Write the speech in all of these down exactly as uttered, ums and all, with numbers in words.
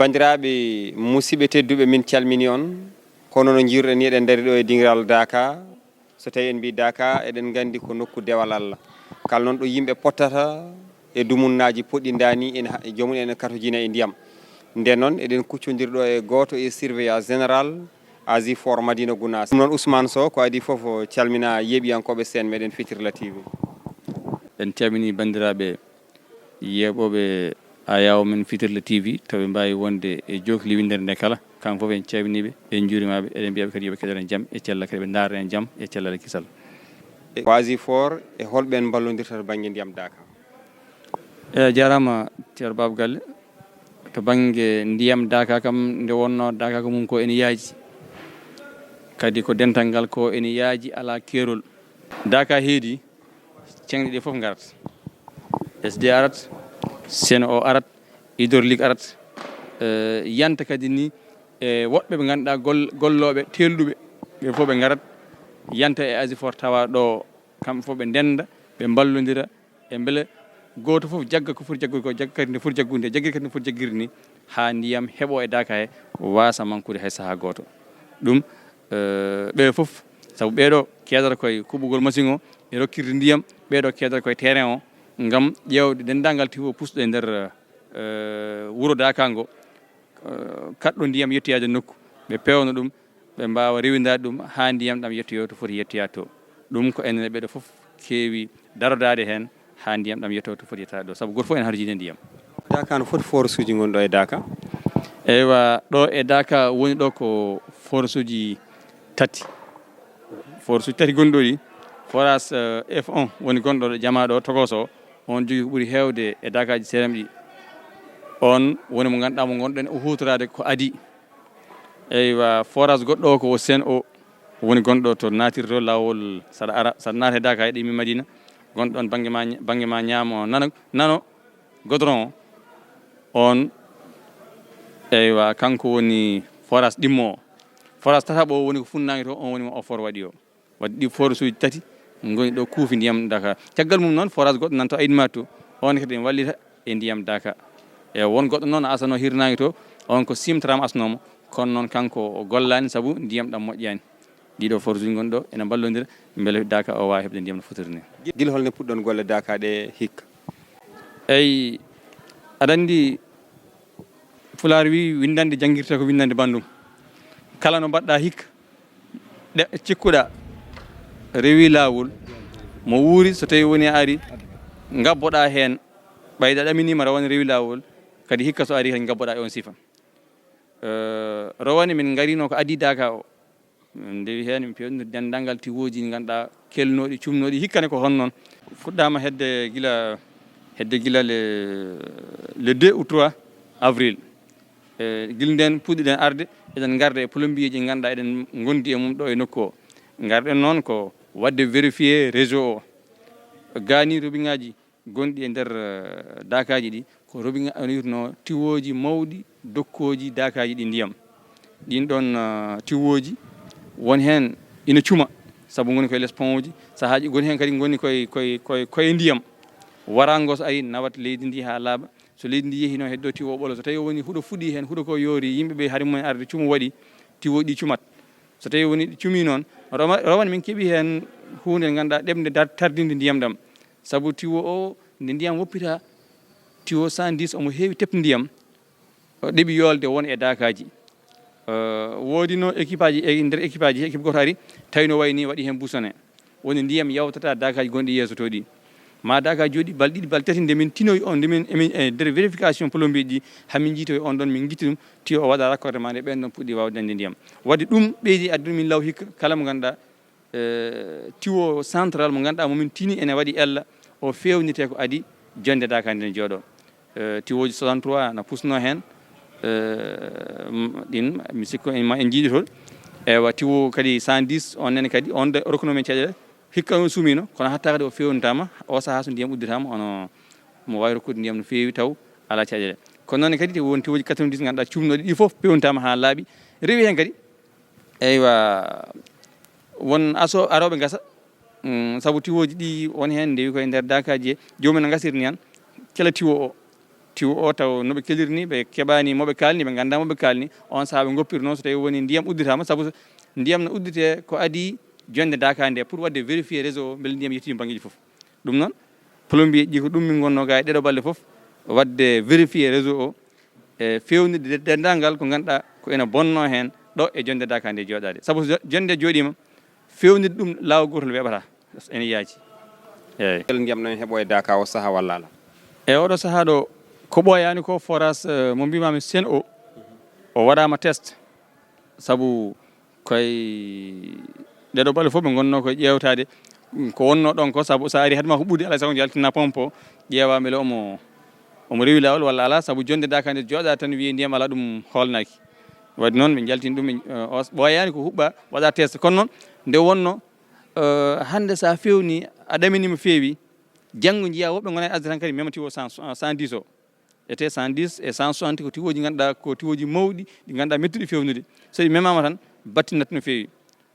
Banndiraaɓe musidɓe tedduɓe, min calmini on. Hono no njiiruɗen ni, eɗen ndari ɗo e dingiral Daaka. So tawi en mbi Daaka, eɗen nganndi ko nokku dewal Allah. Kala noon ɗo yimɓe pottata e dumunnaaji poɗɗi ndaani, en ha-, joomum en katojina e ndiyam. Nden noon, eɗen kuccondiri ɗo e gooto e surveillant général Asie Fort Madina Gounass. Ɗum noon, Ousmane Sow, ko adii fof, calmina yeeɓiyankooɓe seen meɗen Fitirla T V. En calmini banndiraaɓe yeeɓooɓe Ayaw men Fitirla T V, to ɓe mbaawi wonde e jookli winndere nde kala. Kamɓe fof en calminiiɓe, en njuurimaɓe, eɗen mbiyaɓe kadi yo ɓe keɗoɗen jam e cellal, kadi ɓe ndaarɗen jam e cellal e kisal. Ko Asie Fort, e holɓe en mballondirta to bannge ndiyam Daaka? E jaaraama, Ceerno Baaba Galle. To bannge ndiyam Daaka kam, nde wonnoo Daaka ko mum ko ene yaaji. Kadi ko dental ngal ko ene yaaji, alaa keerol. Daaka heedi, ceŋɗe ɗe fof ngarat. S D arat, Sen'Eau arat, hydraulique arat, eh, yanta kadi ni e woɓɓe ɓe ngannduɗaa gol-, gollooɓe teelɗuɓe, ɓe fof ɓe ngarat, yanta e Asie Fort tawa ɗo, kamɓe fof ɓe ndennda, ɓe mballondira, e mbele gooto fof jagga ko foti jaggude ko, jagga kadi nde foti jaggude nde, jaggira kadi nde foti jaggirde ni, haa ndiyam heɓo e Daaka he, waasa mankude hay sahaa gooto. Ɗum, eh, ɓe fof, sabu ɓeeɗo keedata koye kuɓɓugol machine o e rokkirde ndiyam, ɓeeɗo keedata koye terrain o, ngam ƴeewde denndaangal tiwo pusɗo e nder, eh, wuro Daaka ngo, eh, kaɗɗo ndiyam yettoyaade nokku, ɓe peewna ɗum, ɓe mbaawa rewindaade ɗum haa ndiyam ɗam yettoyoo to foti yettoyaade to. Ɗum ko enen e ɓeeɗo fof keewi darodaade heen haa ndiyam ɗam yettoo to foti yettaade ɗo, sabu gooto fof ene hatojini e ndiyam. Daaka no foti forage uji ngonɗo e Daaka? Eywa, ɗo e Daaka woni ɗo ko forage uji tati. Forage uji tati gonɗi ɗo ɗi, forage, eh, F un woni gonɗo ɗo Jamaa ɗo, Tokoso, on jogii ko ɓuri heewde e Daakaaji seeɗa ɗi. On woni mo ngannduɗaa mo ngonɗen o huutoraade ko adii. Eywa, forage goɗɗo o ko o Sen'Eau woni gonɗo to naatirto laawol, saɗa ara, saɗa naata e Daaka, eɗa immi Madina, gonɗo on bannge ma, bannge ma ñaamo nano, nano, godron o. On, eywa, kanko woni forage ɗimmo o. Forage tataɓo o woni ko funnaange to, on woni mo OFOR waɗi o. Waɗi ɗi forage uji tati ngoni ɗo kuufi ndiyam Daaka. Caggal mum noon, forage goɗɗo nan to Aïnoumati to, on kadi ene wallita e ndiyam Daaka. E won goɗɗo noon asano hirnaange to, on ko Simtram asnoomo, kono noon kanko o gollaani sabu ndiyam ɗam moƴƴaani. Ɗiɗo forage uji ngoni ɗo ene mballondira mbele Daaka o waawa heɓde ndiyam no fotiri ni. Gila holno puɗɗon golle Daaka ɗe hikka? Eyi, aɗa anndi Pulaar wi, winndannde janngirta ko winndannde banndum. Kala no mbaɗɗa hikka, ɗe-, cikkuɗa, rewi laawol, mo wuuri, so tawi woni a ari, ngabboɗa heen, ɓayda ɗaminiima rawane rewi laawol, kadi hikka so ari kadi ngabboɗa e on sifa. Eh, rawane min ngarino ko adii Daaka o. Min ndewi heen, min peewni denndaangal tiwooji ɗi ngannduɗaa kelnooɗi, cumnooɗi, hikka ne ko hono noon. Fuɗɗaama hedde gila, hedde gila le, le deux ou trois avril. E, gila ndeen puɗɗiɗen arde, eɗen ngarda e plombier ji ɗi ngannduɗaa eɗen ngondi e mum ɗo e nokku o. Ngarɗen noon ko waɗde vérifier réseau o. Gaani robiŋaaji gonɗi e nder, eh, daakaaji ɗi, ko robiŋa-, ene wiyeteno tiwooji mawɗi, dokkooji daakaaji ɗi ndiyam. Ɗiin ɗoon, eh, tiwooji, won heen ina cuma, sabu ngoni koye les pont uji, sahaaji ngoni heen kadi ngoni koye, koye, koye, koye ndiyam. Waraango so ari, nawat leydi ndi haa laaɓa. So leydi ndi yehii noon, heddoo tiwo ɓolo. So tawii woni huɗo fuɗii heen, huɗo ko yoori, yimɓe ɓe hari mumen arde, cumu waɗi, tiwooji ɗi cumat. So tawii woni ɗi cumii noon, rawa-, rawane min keɓii heen huunde nde ngannduɗaa ɗeɓnde dar-, tardinde ndiyam ɗam. Sabu tiwo o, nde ndiyam woppita, tiwo cent dix omo heewi tepti ndiyam, o ɗeɓi yoolde won e daakaaji. Eh, woodino équipe aji, e nder équipe aji, équipe gooto ari, tawi no wayi ni waɗi heen bouchonné. Woni ndiyam yawtata daakaaji gonɗi yeeso to ɗi. Ma daakaaji jooɗi balɗe ɗiɗi, balɗe tati, nde min tinoyi on, nde min, emin, e nder vérification plombier ji, haa min njiitoyi on ɗon, min ngitti ɗum, tiyo o waɗa raccordement, nde ɓeen ɗon puɗɗi waawde dañde ndiyam. Waɗde ɗum ɓeydi addude min law hikka, kala mo ngannduɗaa eh, tiwo central mo ngannduɗaa mo min tini ene waɗi ella, o feewnitee ko adii jonnde daakaande ne jooɗoo. Eh, tiwooji soixante-trois na pusnoo heen, eh, m-, ɗin mi sikku en ma en njiiɗi toon. Ewa, tiwo kadi cent dix, on nene kadi, on de rokkuno min caɗeele, hikka on sumiino, kono hatta kadi o feewnitaama, o sahaa so ndiyam udditaama, ono mo waawi rokkude ndiyam no feewi taw alaa caɗeele. Kono noon kadi won tiwooji quatre-vingt-dix ngannduɗaa cumnooɗi, ɗi fof peewnitaama haa laaɓi, rewi heen kadi. Eywa, won aso arooɓe ngasa, mm, sabu tiwooji ɗi won heen ndewi koye nder daakaaji he, joomum en ngasirni han, kela tiwo o. Tiwo o taw no ɓe keliri ni, ɓe keɓani mo ɓe kalni, ɓe ngannda mo ɓe kalni. On saha ɓe goppiri noon, so tawi woni ndiyam udditama, sabu so ndiyam no uddite ko adi jonde Daka nde pour wadde vérifier réseau o, beele ndiyam yettii banngeeji fof. Ɗum noon, plombier ji ko ɗum min ngonno ga e ɗeɗo balɗe fof, wadde vérifier réseau o, e fewnirde denndangal ko ngannduɗaa ko ena bonno heen ɗo e jonde Daka nde jooɗaade. Sabu so jo-, jonde jooɗiima, fewnirde ɗum laawol gootol weeɓata, ene yaaji. Eeyi. Ndiyam no heɓo e Daka o saha walla ala? E oɗo saha ɗo, ko ɓooyaani ko forage, eh, mo mbimami Sen o, o waɗama test. Sabu koye ɗeɗo balɗe fof ɓe ngonno koye ƴeewtaade. Ko wonno ɗon ko, sabu so a ari haade ma huɓɓude, alaa e sago yaltina pompe o, ƴeewa mbele omo, omo rewi laawol walla alaa, sabu jonde Daka nde jooɗa tan wiye ndiyam alaa, ɗum hoolnaaki. Waɗi noon ɓe njaltini ɗum, ɓe, eh, o ɓooyaani ko huɓɓa, waɗa test. Kono noon nde wonno, eh, hannde so a fewni, a ɗaminima feewi, janngo njiya woɓɓe ngona e asde tan kadi mema tiwo cent, cent dix o. Ete cent dix e cent soixante ko tiwooji ngannduɗaa ko tiwooji mawɗi, ɗi ngannduɗaa mettuɗi fewnude. So ɗi memama tan, battinat no feewi.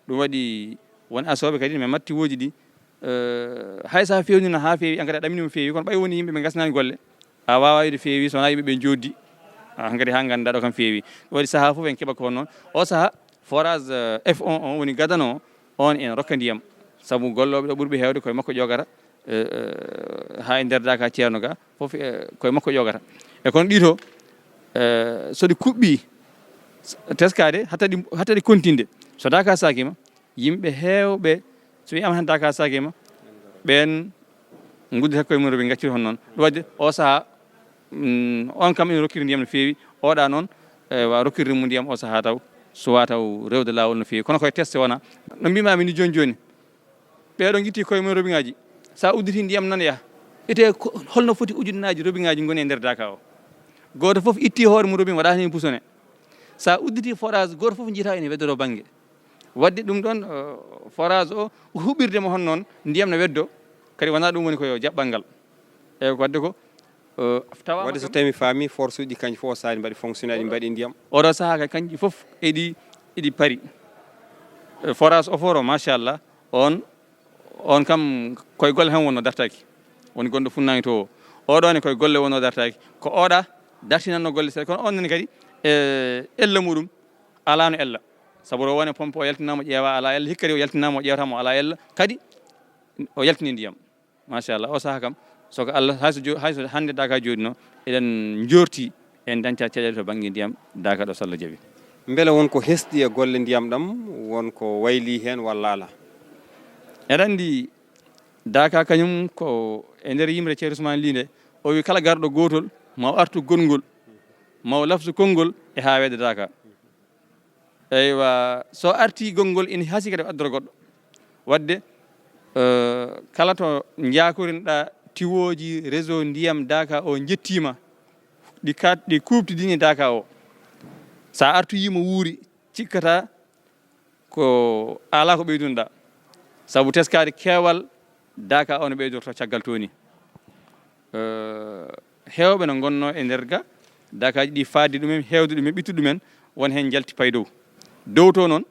Ɗum waɗi won asooɓe kadi ne memat tiwooji ɗi. Eh, hay so a fewnino haa feewi, an kadi a ɗaminima feewi, kono ɓay woni yimɓe ɓe ngasnaani golle, a waawaa wiide feewi, so wonaa yimɓe ɓe njooɗdi, ah, hankadi haa ngannda ɗo kam feewi. Ɗum waɗi sahaa fof en keɓa ko noon. O sahaa, forage, eh, F un o woni gadano o, on ene rokka ndiyam. Sabu gollooɓe ɗo ɓurɓe heewde koye makko ƴoogata, eh, eh, haa e nder Daka Ceerno ga, fof, eh, koye makko ƴoogata. E kono ɗi to, eh, so ɗi kuɓɓi, s-, teskaade, hatta ɗi, hatta ɗi kontinde. So Daka saakima, yimɓe heewɓe, so wiyama tan Daka saakima, ɓeen nguddita koye mum, ɓe ngacciri hono noon. Ɗum waɗde o sahaa, mm, on kam ene rokkiri ndiyam no feewi, oɗa noon, eh, wa rokkirde mum ndiyam o sahaa taw, suwa taw rewde laawol no feewi. Kono koye test wona. No mbimami ni jooni jooni, ɓeeɗo ngitti koye mum robiŋaaji. Sa udditi ndiyam nan yaha. Ete ko, holno foti ujunnaaji robiŋaaji ngoni e nder Daka o? Gooto fof itti hoore mum robiŋ waɗa heen pusone. Sa udditi forage, gooto fof jiyata ene weddoro bannge. Waɗde ɗum ɗon, eh, forage o, huɓirde mo hono noon, ndiyam no weddo, kadi wona ɗum woni ko yo jaɓɓal ngal. E ko waɗde ko, eh, tawa waɗde so tawi mi faami, force uji kanji fof o saha ɗi mbaɗi fonctionné, ɗi mbaɗi ndiyam. Oɗo saha kay kanji fof eɗi, eɗi pari. Eh, forage o foro, machallah, on, on kam koye golle tan wonno dartaki. Woni gonɗo funnaange to o. Oɗo ne koye golle wonno dartaki. Ko oɗa dartinanno golle seeɗa. Kono on nani kadi, eh, ella muɗum alano ella. Sabu ro wone pompe o yaltinama ƴeewa ala ella. Hikka kadi o yaltinama o ƴeewtama o ala ella. Kadi o yaltini ndiyam. Machallah, o saha kam, so ko Allah, hay so jo-, hay so hannde Daka jooɗino, eɗen njoorti en dañca caɗeele to bannge ndiyam Daka ɗo, so Allah jaɓi. Mbele won ko hesɗi e golle ndiyam ɗam, won ko wayli heen walla alaa? Eɗen anndi Daka kañum ko e nder yimre Ceerno Ousmane Ly nde, o wi kala garɗo gootol, ma o artu gonngol, ma o laftu konngol e haa weeɗa Daka. Eywa, so arti gonngol ina haasi kadi addoro goɗɗo. Waɗde, eh, kala to njakorinɗa tiwooji réseau ndiyam Daka o njettiima, ɗi kat-, ɗi kuuɓtidini Daka o. Sa artoyi mo wuuri, cikkata ko ala ko ɓeydunɗa. Sabu teskaade keewal Daka o no ɓeydorto caggal tooni. Eh, heewɓe no ngonnoo e nder ga, Dakaaji ɗi faadde ɗumen, heewde ɗumen, ɓittude ɗumen, won heen njalti pay dow. Dow to noon,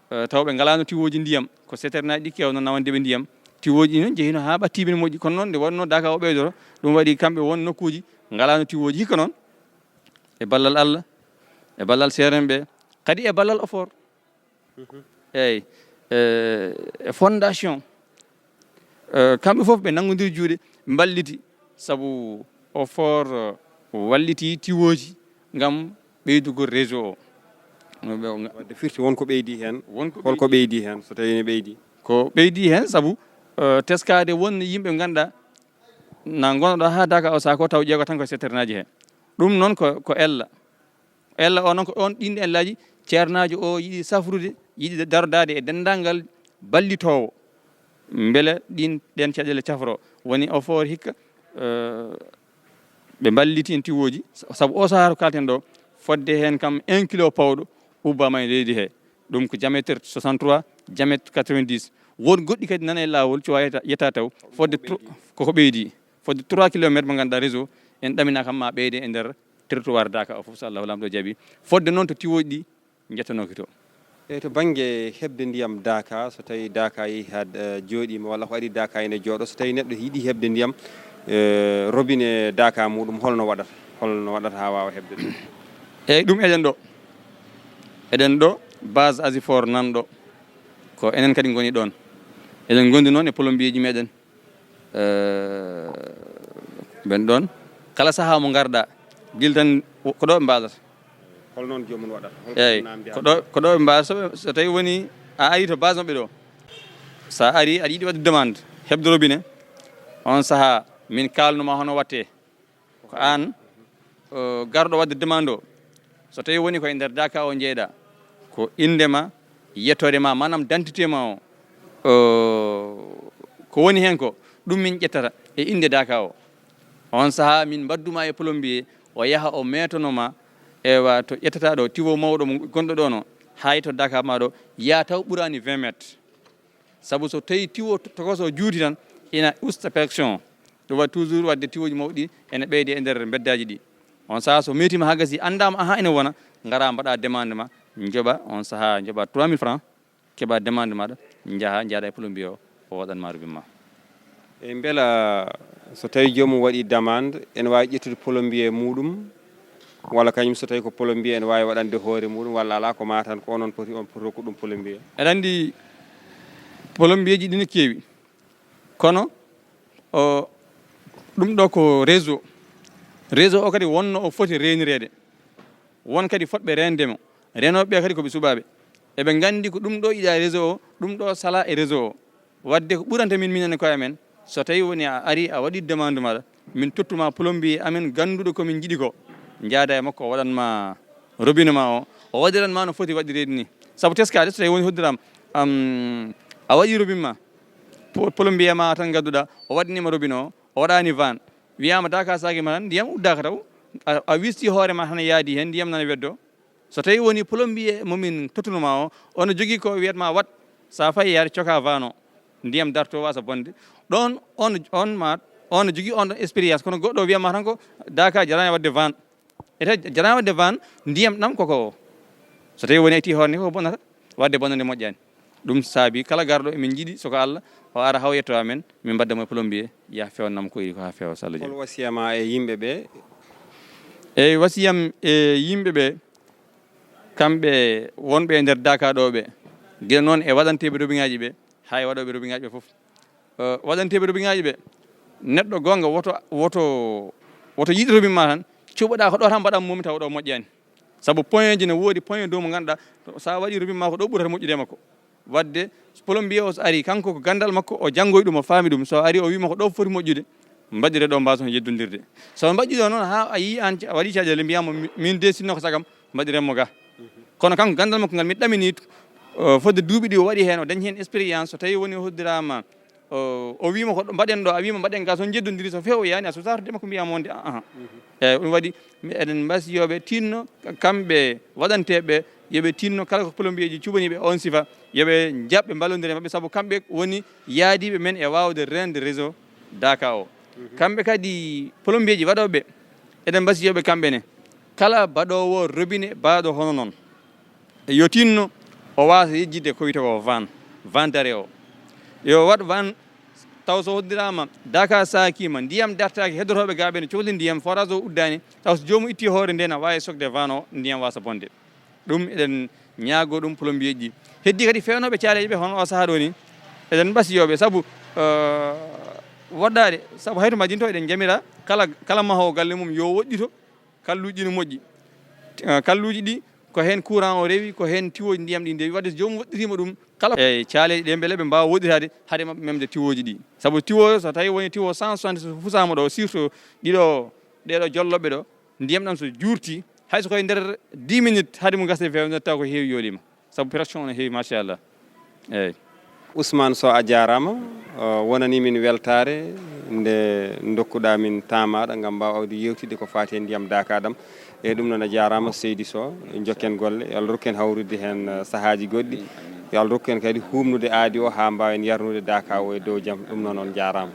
eh, taw ɓe ngalaano tiwooji ndiyam, ko seternaji ɗi keewno nawande ɓe ndiyam. Tiwooji ɗi noon njehino haa ɓattiiɓe no moƴƴi, kono noon nde wonnoo Daka o ɓeydoro, ɗum waɗi kamɓe won nokkuuji ngalaano tiwooji hikka noon, e ballal Allah, e ballal seerenɓe, kadi e ballal OFOR. Eyyi, eh, e fondation, eh, kamɓe fof ɓe nanngondiri juuɗe, mballiti, sabu OFOR, eh, walliti tiwooji ngam ɓeydugol réseau o. No ɓe o nga- Wadde firti won ko ɓeydi heen. Won ko Holko ɓeydi? Ɓeydi heen, so tawi ne ɓeydi? Ko ɓeydi heen, sabu, eh, teskaade won yimɓe ngannduɗaa na ngonoɗo haa Daka o saha ko taw ƴeewa tan ko seternaji heen. Ɗum noon ko, ko ella. Ella o noon ko ɗoon ɗiin ellaaji ceernaajo o yiɗi safrude, yiɗi darodaade e denndaangal ballitoowo, mbele ɗiin, ɗeen caɗeele cafro. Woni OFOR hikka, eh, ɓe mballiti en tiwooji, sabu o sahaa to kalten ɗo, fodde heen kam un kilo pawɗo ubbaama e leydi he. Ɗum ko diamètre soixante-trois, diamètre quatre-vingt-dix. Won goɗɗi kadi nana e laawol, cuwa yetta, yetta taw. Fodde tro-, koko ɓeydi. Fodde trois kilomètres mo ngannduɗaa réseau, en ɗaminaa kam ma ɓeyde e nder territoire Daka o fof, so Allahu Laamɗo jaɓi. Fodde noon to tiwooji ɗi njettanooki to. E to bannge heɓde ndiyam Daka, so tawi Daka yehi haa, eh, jooɗiima, walla ko ari Daka ene jooɗo, so tawi neɗɗo yiɗi heɓde ndiyam, e, robinet Daka muɗum, holno waɗata? Holno waɗata haa waawa heɓde ɗum? Eyyi, ɗum eɗen ɗo. Eɗen ɗo, base Asifor nan ɗo. Ko enen kadi ngoni ɗon. Eɗen ngondi noon e plombier ji meɗen. E, ɓen ɗon. Kala sahaa mo ngarɗa, gila tan ko ɗo ɓe mbasata. Hol noon joomum waɗata? Hol ko Eyyi, naamndi ko hannde? Ɗo, ko ɗo ɓe mbasata. So, so tawi woni a ari to base maɓɓe ɗo, sa ari aɗa yiɗi waɗde demande, heɓde robinet, on sahaa min kaalnuma hono watte. Ko aan, o, garɗo waɗde demande o. So tawi woni ko e nder Daka o jeyɗa, ko innde ma, yettoode ma, maanaam dentité ma o, o, ko woni heen ko, ɗum min ƴettata e innde Daka o. On sahaa min mbadduma e plombier, o yaha o meetonoma, ewa, to ƴettata ɗo, tiwo mawɗo mo gonɗo ɗo no, hay to Daka ma ɗo, yaa taw ɓuraani vingt mètres. Sabu so tawi tiwo to-, tokoso juuti tan, ina usta pression. Ɗum waɗi toujours waɗde tiwoji mawɗi ene ɓeyde e nder beddaaji ɗi. On sahaa so meetima haa gasi, anndaama, aha, ene wona, ngara mbaɗa demande ma, njoɓa, on sahaa njoɓa trois mille francs, keɓa demande maɗa, njaha, njaada e plombier o, o waɗan ma robinet ma. E mbela so tawi joomum waɗi demande, ene waawi ƴettude plombier muɗum, walla kañum so tawi ko plombier ene waawi waɗande hoore muɗum, walla alaa, ko ma tan ko onon poti, on poti rokkude ɗum plombier? Aɗa anndi plombier ji ɗi ne keewi, kono o, ɗum ɗo ko réseau. Réseau o kadi wonno o foti reenireede. Won kadi fotɓe reende mo. Reenooɓe ɓe kadi ko ɓe suɓaaɓe. Eɓe nganndi ko ɗum ɗo yiɗa réseau o, ɗum ɗo sala e réseau o. Waɗde ko ɓuranta min, minen e koye amen, so tawi woni a ari a waɗi demande maɗa, min tottuma plombier amen gannduɗo ko min njiɗi ko, njaada e makko o waɗanma robinet ma o, o waɗiranma no foti waɗireede ni. Sabu teskaade so tawi woni hoddiraama, am, a waɗi robinet ma, po-, plombier ma tan ngadduɗa, o waɗanima robinet o, o waɗani van. Wiyaama Daka saaki ma tan, ndiyam uddaaka taw, a, a wisti hoore ma tan yaadi heen, ndiyam nana weddo. So tawi woni plombier mo min tottunoma o, ono jogii ko wiyatma waɗ, sa fayi yaade coka van o, ndiyam darto wasa bonde. Ɗon on, on ma, on jogii on ɗon expérience, kono goɗɗo wiyatma tan ko Daka jarani waɗde van. Ete jarani waɗde van, ndiyam ɗam koko o. So tawi woni a itti hoore ni koko bonnata, waɗde bonnande moƴƴani. Ɗum saabi kala garɗo emin njiɗi soko Allah o ara haw yetto amen, min mbadda mo e plombier, yaha fewnanam ko iri ko ha fewa so Allah jaɓi. Hol wasiya ma e yimɓe ɓe? Eyyi, wasiyam e yimɓe ɓe, kamɓe wonɓe e nder Daka ɗo ɓe, gila noon e waɗanteɓe robinet ŋaji ɓe, ha e waɗoɓe robinet ŋaji ɓe fof. Eh, waɗanteɓe robinet ŋaji ɓe, neɗɗo gonga woto, woto, woto yiɗi robinet ma tan, cuɓoɗa ko ɗo tan mbaɗan mum tawa ɗo moƴƴani. Sabu point ji ne woodi, point dow mo ganduɗa, sa waɗi robinet ma ko ɗo ɓurata moƴƴude e makko. Wadde so plombier o so ari, kanko ko gandal makko, o janngoyi ɗum, o faami ɗum. So ari o wiima ko ɗo foti moƴƴude, mbaɗire ɗo, mbason yeddondirde. So mbaɗɗi ɗo noon ha a yii an ca-, a waɗi caɗeele, mbiyamo mi-, min de sinno ko sagam, mbaɗiren mo ga. Kono kanko gandal makko ngal mi ɗamini, uh, fodde duuɓi ɗi o waɗi heen, o dañi heen expérience, so tawi woni o hoddirama, o, o wiima ko ɗo mbaɗen ɗo, a wiima mbaɗen ga, so jeddondiri, so feewo yani, a sosata de makko mbiyama wonde, ah, ah. Eyyi, ɗum waɗi mi-, eɗen mbasi yoɓe tinno, kamɓe waɗanteɓe, yoɓe tinno kala ko plombier ji cuɓaniɓe on sifa, yoɓe jaɓɓe mballodira e maɓɓe, saabu kamɓe woni yaadiɓe men e wawde rende réseau Daka o. Kamɓe kadi plombier ji waɗoɓe, eɗen mbasi yoɓe kamɓe ne, kala baɗowo robinet baɗo hono noon, yo tinno o wasa yejjitde ko wiyetee ko van, van d'arrêt o. Yo waɗ van, taw so hoddirama Daka sakima, ndiyam dartaki, heddotoɓe ga ɓe ne cohli ndiyam, forage o uddani, taw so joomum itti hoore nde, na wawi sokde van o, ndiyam wasa bonde. Ɗum eɗen ñaago ɗum plombier ji. Heddi kadi fewnoɓe caaleji ɓe hono o saaha ɗo ni, eɗen mbasi yoɓe, saabu, eh, woɗɗade, saabu hayto majjinto eɗen jamira kala, kala mahowo galle mum yo woɗɗito kalluuji ɗi no moƴƴi. Eh, kalluuji ɗi ko heen courant o rewi, ko heen tiwoji ndiyam ɗi ndewi. Wadde so joomum woɗɗitima ɗum, kala e caaleji ɗe, beele ɓe mbawa woɗɗitade haade maɓɓe memde tiwoji ɗi. Saabu tiwo, so tawi woni tiwo cent soixante, so fusama ɗo, surtout ɗiɗo, ɗeɗo jolloɓe ɗo, ndiyam ɗam so juurti, hay so koye nder dix minutes haade mum gasde fewnde, taw ko heewi yooɗima. Sabu pression no heewi, machallah. Eyyi. Ousmane Sow, a jaaraama. Uh, wonani min weltaare nde ndokkuɗa min temps maaɗa ngam mbaaw awdi yewtidde ko faati e ndiyam Daka ɗam. E ɗum noon, a jaaraama seydi Sow, jokken golle. Yo Allah rokku en hawrude heen, uh, sahaaji goɗɗi. Yo Allah rokku en kadi huumnude aadi o haa mbaawen yarnude Daka o e dow jam. Ɗum noon, on jaaraama.